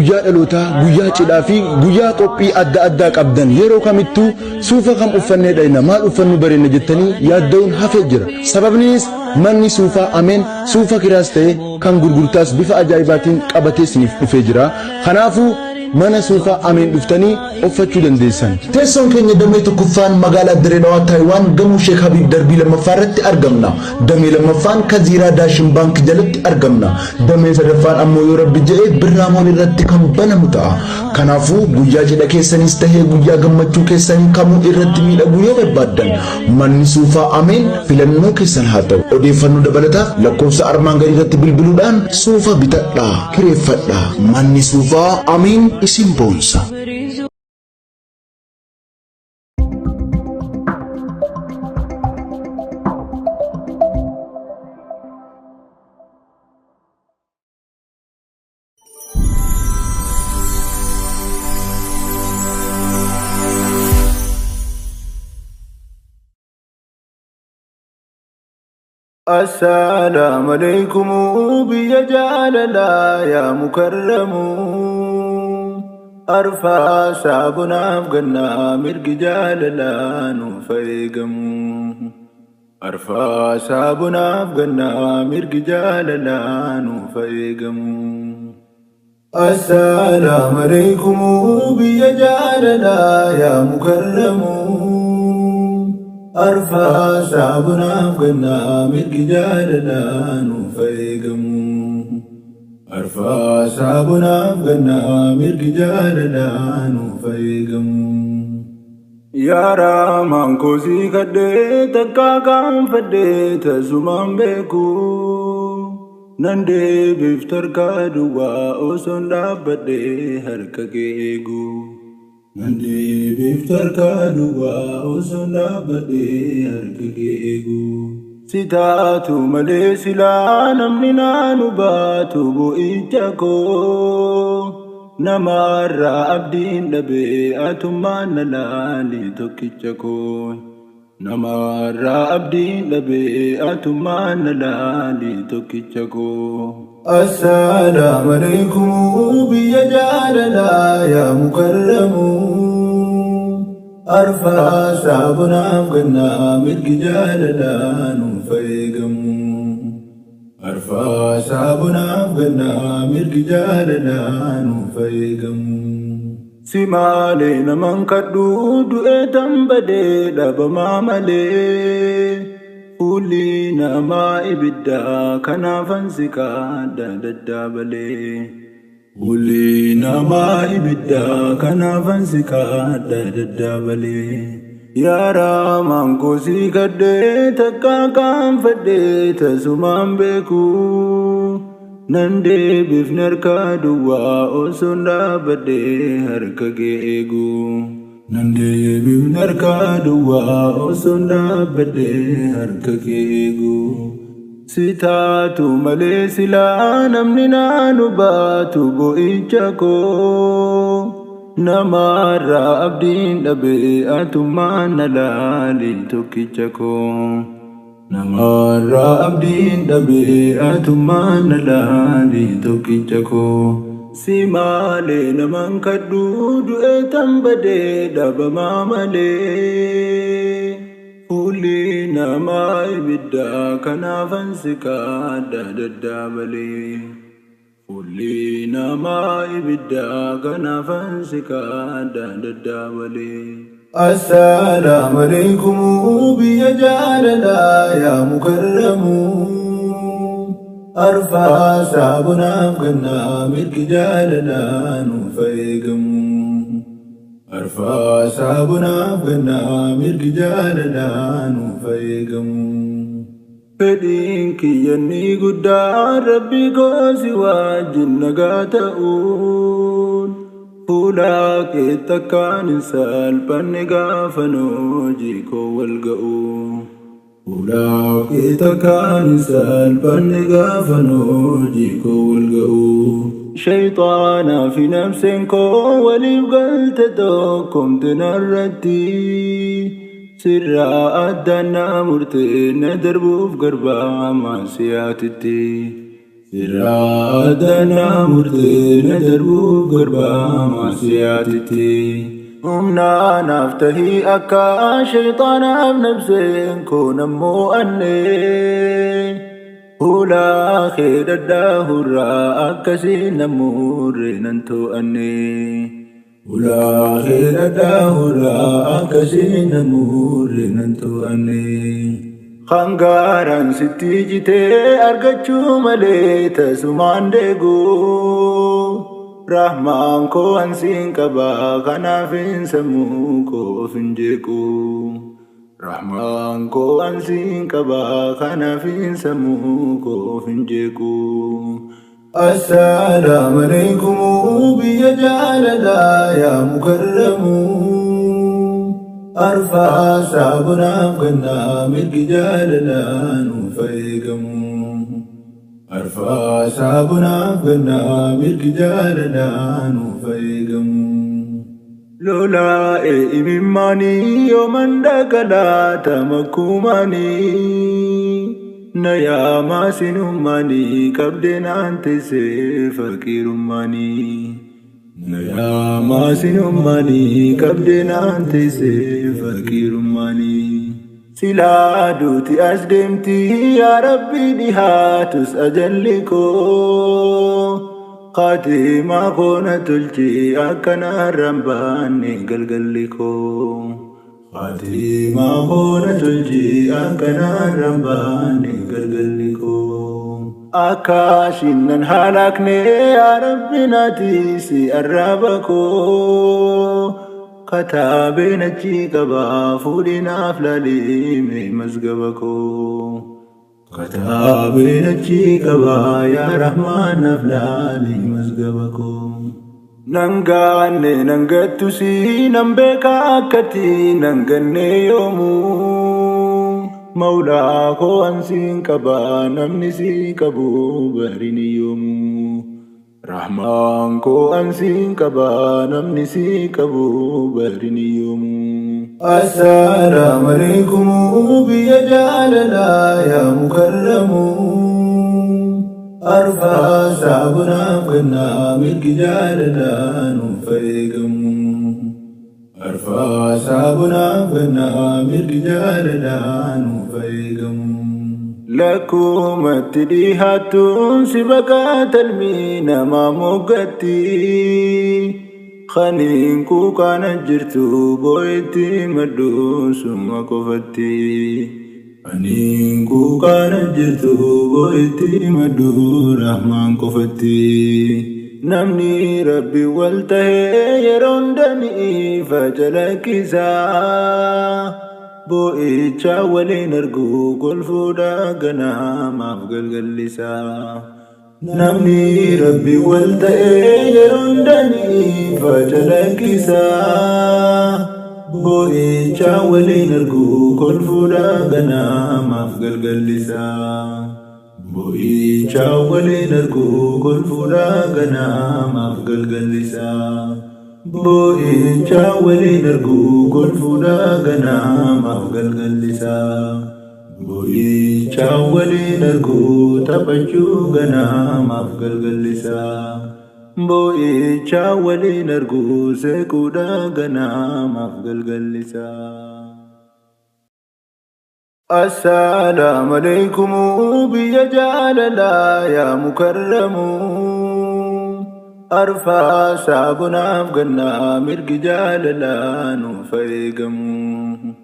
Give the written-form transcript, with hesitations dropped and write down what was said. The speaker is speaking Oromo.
Guyyaa dhalootaa, guyyaa cidhaa fi guyyaa qophii adda addaa qabdan yeroo kamittuu suufa kam uffannee dhayna, maal uffannu bareedna jettanii yaadda'uun hafee jira. Sababniis manni suufaa Ameen suufa kiraas ta'e kan gurgurtaas bifa ajaa'ibaatiin qabatee isiniif dhufee jira. Kanaafuu mana suufaa Ameen dhuftanii uffachuu dandeessan. Teessoon keenya damee tokkoffaan magaalaa Dirree Dhawaa Taayiwaan gamoo Sheek Habiib darbii lammaffaa irratti argamna. Damee lammaffaan Kaziiraa Daashin Baank jalatti argamna. Damee sadaffaan ammoo yoo Rabbi jedhe Birraa Mool irratti kan banamu ta'a. Kanaafuu guyyaa cidha keessanis tahee guyyaa gammachuu keessanii kamuu irratti miidhaguu yoo barbaaddan manni suufaa Ameen filannoo keessan haa ta'u. Odeeffannoo dabalataaf lakkoofsa armaan gadii irratti bilbiluudhaan suufa bitadhaa, kireeffadhaa. Manni suufaa Ameen isin boonsa. Assalaamu alaykum biyya jaalalaa yaa mukarramu. Arfaasaa bonaaf gannaa mirgi jaalalaa nuuf eegamu. Arfaasaa bonaaf gannaa mirgi jaalalaa nuuf eegamu. Assalaamu alaykum biyya jaalalaa yaa mukarramu. Arfaasaa bonaaf gannaa mirgi jaalalaa nuuf eegamu. Arfaasaa bonaaf gannaa mirgi jaalalaa nuuf eegamu. Yaa Rahmaan koo sii kadhee takkaa qaanfadhee tasumaan beeku. Nan deebiif tarkaa duwwaa osoon dhaabbadhee harka kee eegu. Nan deebiif tarkaa duwwaa osoon dhaabbadhee harka kee eegu. Si taatu malee silaa namni naanu baatu bu'icha koo. Namarraa abdiin dhabee atummaan na laali tokkicha koo. Namarraa abdiin dhabee atummaan na laali tokkicha koo. Assalaamu alaykum biyya jaalalaa yaa mukarramu. Arfaasaa bonaaf gannaa mirgi jaalalaa nuuf eegamu. Arfaasaa bonaaf gannaa mirgi jaalalaa nuuf eegamu. Si malee naman kadhu du'ee tambadee dhabamaa malee. Fuulli namaa ibiddaa kanaafan si kadha daddaabalee. Fuulli namaa ibiddaa kanaafan si kadha daddaabalee. Yaa Rahmaan koo si kadhee takkaa qaanfadhee tasumaan beeku. Nan deebifne harka duwwaa osoon dhaabbadhee harka kee eegu. Nan deebifne harka duwwaa osoon dhaabbadhee harka kee eegu. Si taatu malee silaa namni naanu baatu bo'icha koo. Namarraa abdiin dhabee atummaan na laali tokkicha koo. Namarraa abdiin dhabee atummaan na laali tokkicha koo. Si malee naman kadhu du'ee tambadee dhabamaa malee. Fuulli namaa ibiddaa kanaafan si kadha daddaabalee. Fuulli namaa ibiddaa kanaafan si kadha daddaabalee. Assalaamu alaykum biyya jaalalaa yaa mukarramu. Arfaasaa bonaaf gannaa mirgi jaalalaa nuuf eegamu. Arfaasaa bonaaf gannaa mirgi jaalalaa nuuf eegamu. Fedhiin kiyyanni guddaan rabbi koo si wajjin nagaa ta'uun. Fuula kee takkaan hin salphanne gaafa hojii koo wal ga'u. Fuula kee takkaan hin salphanne gaafa hojii koo wal ga'u. Shayxaanaa fi nafseen koo waliif galte tokkomte narratti. Sirraa addaan na murtee na darbuuf garbaa maasiyaatitti. Sirraa addanaa murtee na darbuuf garbaa maasiyaatitti. Humnaa naaf tahii akka shayxaanaaf nabseen koo nammoo annee. Hulaa kee dhadhaahurraa akkasiin namuurre nan to'anne. Hulaa kee dhadhaahurraa akkasiin namuurre nan to'anne. Hangaaraan sitti jitee argachuu malee tasumaan deegu. Rahmaan koo ansiin qaba kanaafin sammuu koo of hin jeequ. Rahmaan koo ansiin qaba kanaafin sammuu koo of hin jeequ. Assalaamu alaikum biyya jaalalaa yaa mukarramu. Arfaasaa bonaaf gannaa mirgi jaalalaa nuuf eegamu. Arfaasaa bonaaf gannaa mirgi jaalalaa nuuf eegamu. Lolaa'ee imimmaanii yooman dhagalaata makkumaanii. Na yaamaa sinummaanii qabdee naan teessee faqiirummaanii. Na yaamaa sinummaanii qabdee naan teessee faqiirummaanii. Silaa duuti as deemti yaa Rabbi dhihaatus ajalli koo. Khatimaa koo na tolchi akkanarraan baanne galgalli koo. Khatimaa koo na tolchi akkanarraan baanne galgalli koo. Akkaashin nan halaakne yaa Rabbi naatiisi arraba koo. Kataabeen achi qaba fuudhinaaf laalime mazgaba koo. Kataabeen achi qaba yaa Rahmaan naaf laali mazgaba koo. Nan gaanne nan gattusi nan beeka akkatti nan ganne yoomuu. Mawlaa koo ansiin qaba namni si qabu barin yoomuu. Rahmaan koo ansiin qaba namni si qabu barin yoomuu. Assalaamu alaikum biyya jaalalaa yaa mukarramu. Arfaasaa bonaaf gannaa mirgi jaalalaa nuuf eegamu. Arfaasaa bonaaf gannaa mirgi jaalalaa nuuf eegamu. Lakkumatti dhihaattuun si baqaa talmii namaa moggatti. Kaniin kuukaana jirtu boo'itti maddu suma qofatti. Aniin kuukaana jirtu boo'itti maddu rahmaan qofatti. Namni Rabbi wal tahee yeroo hundanii facalaqqisa. Boo'icha waliin argu golfuudha ganamaaf galgallisa. Namni Rabbi wal ta'ee yeroo hundanii facalaqqisa. Boo'icha waliin argu kolfuudha ganamaaf galgallisa. Boo'icha waliin argu kolfuudha ganamaaf galgallisa. Boo'icha waliin argu kolfuudha ganamaaf galgallisa. Boo'icha waliin argu taphachuu ganamaaf galgallisa. Boo'icha waliin argu seequudha ganamaaf galgallisa. Assalaamu alaikum biyya jaalalaa yaa mukarramu. Arfaasaa bonaaf gannaa mirgi jaalalaa nuuf eegamu.